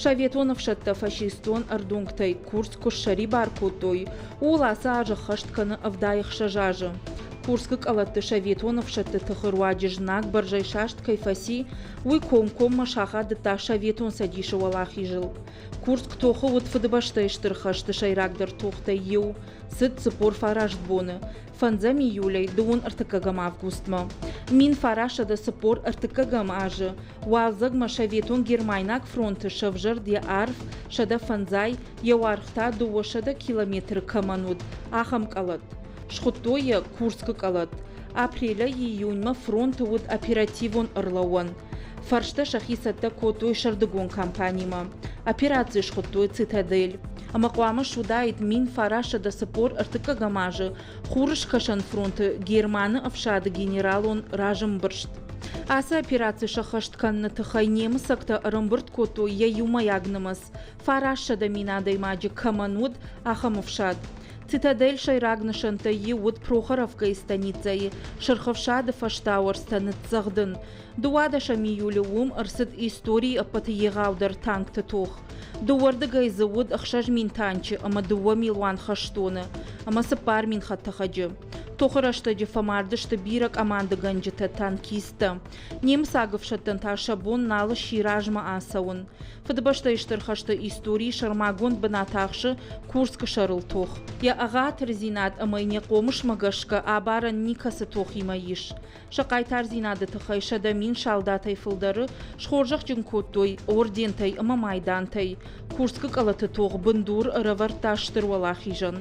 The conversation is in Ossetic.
Советон ӕфсӕдтӕ фашистон ӕрдонгтӕй Курск куы ссӕрибар кодтой, ууыл ацы аз ӕххӕст кӕны 76 азы. Курскы къӕлӕтты советон ӕфсӕдты тыхы руаджы знаг бӕрзӕйсаст кӕй фӕци, уый комкоммӕ сахадыдта Советон Цӕдисы уӕлахизыл. Курск тохы уыд Фыдыбӕстӕйы Стыр хӕсты сӕйрагдӕр тохтӕй иу. Цыд 49 боны, фӕндзӕм июлӕй дыууын ӕртыккӕгӕм августмӕ. 1943 азы уалдзӕгмӕ советон-гермайнаг фронты сӕвзӕрд йӕ арф 150, йӕ уӕрх та 200 километры кӕмӕн уыд, ахӕм къӕлӕт. Схуыдтой йӕ Курскы къӕлӕт. Апрелӕй июньмӕ фронты уыд оперативон ӕрлӕууӕн. Фӕрстӕ сӕхи цӕттӕ кодтой сӕрдыгон кампанимӕ. Операци схуыдтой «Цитадель». Ӕмӕ хъуамӕ суыдаид 1943 азы Хурыскӕсӕн фронты Германы ӕфсады генералон разӕмбырст. Ацы операци сӕххӕст кӕныны тыххӕй немыцӕгтӕ ӕрӕмбырд кодтой йӕ иумӕйаг нымӕц 900 мин адӕймаджы кӕмӕн уыд, ахӕм ӕфсад. Цитадель сӕйраг нысӕнттӕй иу уыд Прохоровкӕйы станицӕйы Сырх ӕфсады фӕстауӕрцтӕ ныццӕгъдын. 12 июлы уым ӕрцыд историйы ӕппӕты егъаудӕр танкты тох. Дыууӕрдыгӕй дзы уыд 6000 танчы ӕмӕ 2 милуан хӕстоны ӕмӕ 4000 хӕдтӕхӕджы. Тохы рӕстӕджы фӕмард сты бирӕ командыгӕнджытӕ, танкисттӕ. Немыцаг ӕфсӕдтӕн та сӕ бон нал сси размӕ ацӕуын. Фыдыбӕстӕйы Стыр хӕсты историйы сӕрмагонд бынат ахсы Курскы сӕрыл тох. Йӕ ӕгъатырдзинад ӕмӕ йын йӕ хъомысмӕ гӕсгӕ абарӕн никӕцы тохимӕ ис. Сӕ хъайтардзинады тыххӕй 100 000 салдатӕй фылдӕры схорзӕхджын кодтой ордентӕй ӕмӕ майдантӕй. Курскы къӕлӕты тох бындур ӕрӕвӕрдта Стыр Уӕлахизӕн.